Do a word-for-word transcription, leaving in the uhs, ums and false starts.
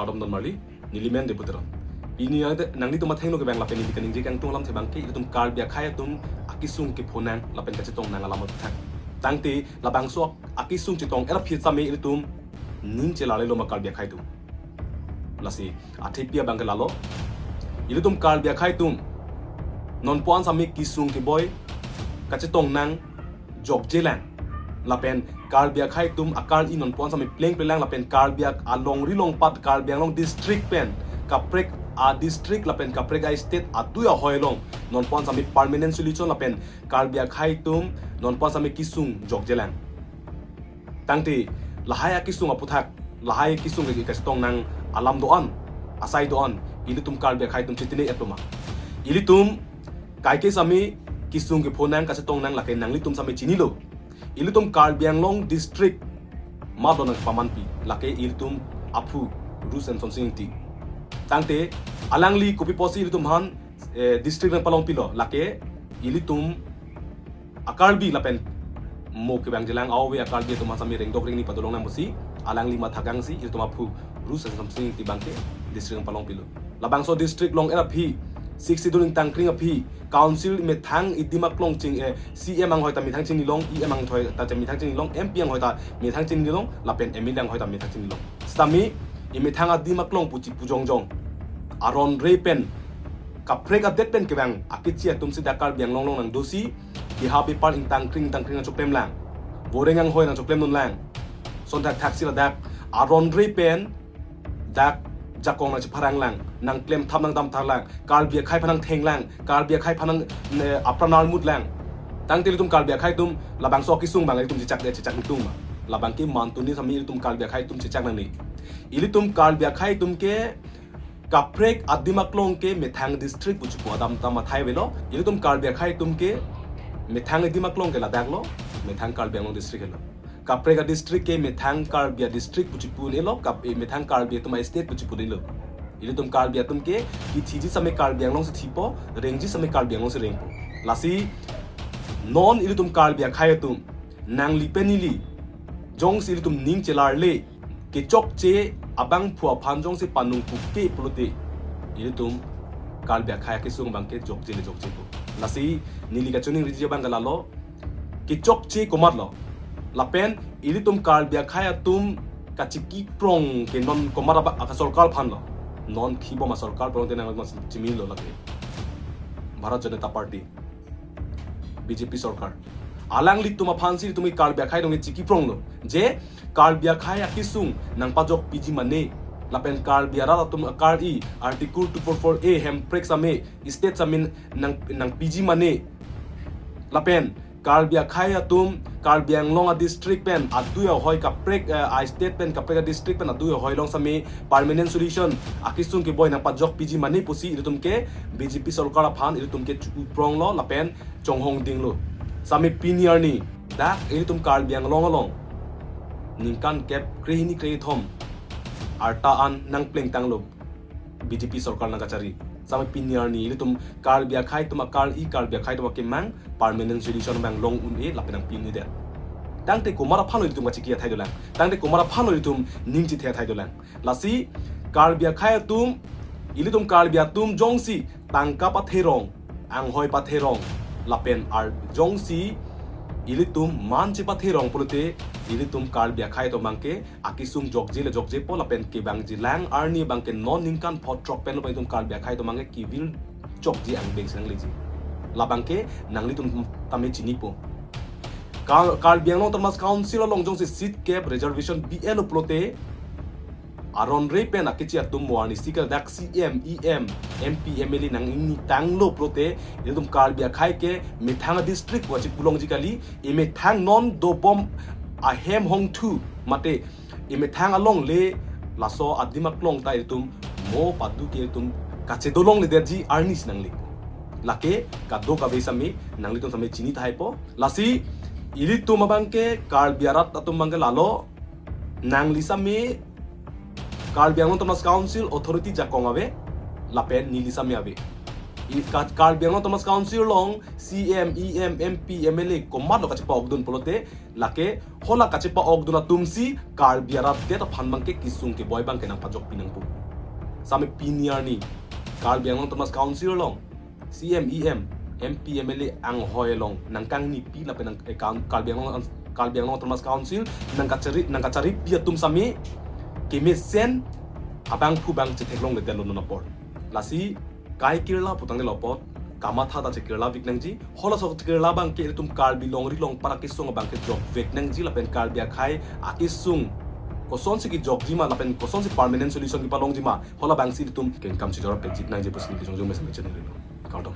Kardom don marli, nelimen Debut Teron. Pini ade nanglitum athengno kevang lapen neli kaningje kangtung alamthe abangke ilitum Karbi akhei atum akesung kepho nang lapen kachetong nang alam aputhak. Tangte labangso akesung chetong-et aphi sitame ilitum ning chelarlelo ma Karbi akhei atum. Lasi athepi abangke lalo. Ilitum Karbi akhei atum non puan sitame kesung keboi kachetong nang jokjelang. Lapen Karbi akhei atum akar-i non puan sitame plengple lang lapen Karbi ak- alongri longpat Karbi Anglong district pen kaprek adistrict lapen kaprek astate atui ahoi along non puan sitame permanent solution lapen Karbi akhei atum non puan sitame kesung jokjelang. Tangte lahai akesung aputhak, lahai kesung ke kachetong nang alam do-an, asai do-an, ilitum Karbi akhei atum chitine-et lo ma. Ilitum kaike sitame kesung kepho nang kachetong nang lake nanglitum sitame chinilo. Ilitum Karbi Anglong district mat do nangpamanpi, lake ilitum aphu Ru Semsonsing Ingti. Tangte alangli kopi pusi ilitum aphan eh, district nangpalongpilo, lake ilitum a-Karbi lapen mo kevangjilang a-ove a-Karbi atum aphan sitame rengdok rengni padolong nang pusi alangli matha kangsi ilitum aphu Ru Semsonsing Ingti abangke district nangpalongpilo. Labangso district long-et aphi, Sixth Schedule ingtangkring aphi, council methang idim aklong ching, eh, C M anghoi ta methang chinilong, E M anghoi ta methang chinilong, M P anghoi ta methang chinilong, lapen M L A anghoi ta methang chinilong. Sitame imethang adim aklong pu chipu jongjong aron re pen kaprek adet pen kevang akechi atum si dak Karbi Anglong along nangdosi, keha bepar ingtangkring ingtangkring achoklem lang, boreng anghoi nangchoklem dun lang. Sonthak thaksi ladak aron re pen dak jakong nangchepharang lang, nangklemthap nangdamthap lang, Karbi akhei aphan nangtheng lang, Karbi akhei aphan nang, ne, apran armut lang. Tangte ilitum Karbi akhei atum labangso akesung abang ilitum chechak de chechak ningtung ma. Labangke mantuni sitame ilitum Karbi akhei atum chechak nangne. Ilitum Karbi akhei atum ke kaprek adim aklong ke methang district pu chipu adamtang mathai avelo. Ilitum Karbi akhei atum ke methang adim aklong ke ladak lo, methang Karbi Anglong district helo. Kaprek adistrict ke methang Karbi adistrict pu chipu un-elo, kap, eh, methang Karbi atum astate pu chipu un-elo. Ilitum Karbi atum ke kethiji sitame Karbi Anglong si thipo, rengji sitame Karbi Anglong si rengpo. Lasi non ilitum Karbi akhei atum nangli pen neli jongsi ilitum ning chelarle, kechokche abangphu aphan jongsi panung puke pulote, ilitum Karbi akhei akesung abangke jokjele jokjepo. Lasi neli kachiningriji abangke lalo, kechokche komatlo, lapen ilitum Karbi akhei atum kachiki prong ke non komat aba aka sorkar aphanlo. Non khibom asorkar prong te nang mas chimilo lake Bharat Janata Party, B J P sorkar. Alanglitum aphansi ilitum Karbi akhei atum chiki pronglo je Karbi akhei akesung nangpajokpiji mane, lapen Karbi arat atum akar-i Article two four four A hemprek sitame state sitame nang nangpiji mane, lapen Karbi akhei atum Karbi Anglong adistrict pen adui ahoi kaprek, eh, astate pen kaprek adistrict pen adui ahoi along sitame permanent solution akesung keboi nangpajokpiji mane pusi ilitum ke B J P sorkar aphan ilitum ke chu-u pronglo lapen chonghong dinglo. Sitame pini arni dak ilitum Karbi Anglong along ningkan kep krehini krethom arta an nangplengtanglo B J P sorkar nangkachari. Sitame pini arni ilitum Karbi akhei atum akar-i Karbi akhei atum akemang permanent solution abang long un-e lapen nangpi un-edet. Tangte komat aphanlo ilitum kachiki athai dolang. Tangte komat aphanlo ilitum ning chethe athai dolang. Lasi Karbi akhei atum, ilitum Karbi atum jongsi tangka patherong, anghoi patherong, lapen ar jongsi ilitum man chepatherong pulote, ilitum Karbi akhei atum abangke akesung jokjele jokjepo lapen kevangjilang arni abangke non ningkan pho throk penlo abang ilitum Karbi akhei atum abangke kevil jokje angbeng si nangleji. Labangke nanglitum tame chinipo. Kar-, Karbi Anglong Autonomous Council along jongsi seat kep reservation bi-etlo pulote, aron re pen akechi atum mo arnisi ke dak C M, E M, M P, M L A nang-ingnitanglo pulote, ilitum Karbi akhei ke methang adistrict pu achi pulongji kali, imethang non dobom ahem hongthu mate imethang alongle laso adim aklong ta ilitum mo padu ke ilitum kachedolongledetji arni si nangle. Lake kadokave sitame nanglitum sitame chini tahaipo. Lasi ilitum abangke Karbi arat atum abangke lalo, nangli sitame Karbi Anglong Autonomous Council authority jakong ave, lapen neli sitame ave. I Ka- Karbi Anglong Autonomous Council along C M, E M, M P, M L A komatlo kachepa-okdun pulote, lake hala kachepa-okdun atumsi Karbi arat det aphan abangke kesung keboi abangke nangpajokpi nangpo. Same pini arni Karbi Anglong Autonomous Council along C M, E M, M P, M L A anghoi along nangkangnipi lapen nang, eh, Kar- Karbi Anglong, Karbi Anglong Autonomous Council nangkachari, nangkacharipi atum same kemesen abangphu abang chetheklongledetlo non apor. Lasi kai kirla putangte lo apot, kamatha ta chekirla vek nangji, halaso chekirla abangke ilitum Karbi longri longpat akesung abangke jokvek nangji lapen Karbi akhei akesung kosonsi kejokjima lapen kosonsi permanent solution kepalongjima, hala abangsi ilitum kengkam chejor pejit nangji pusi neli kejong jong mesen chenelo. Kardom.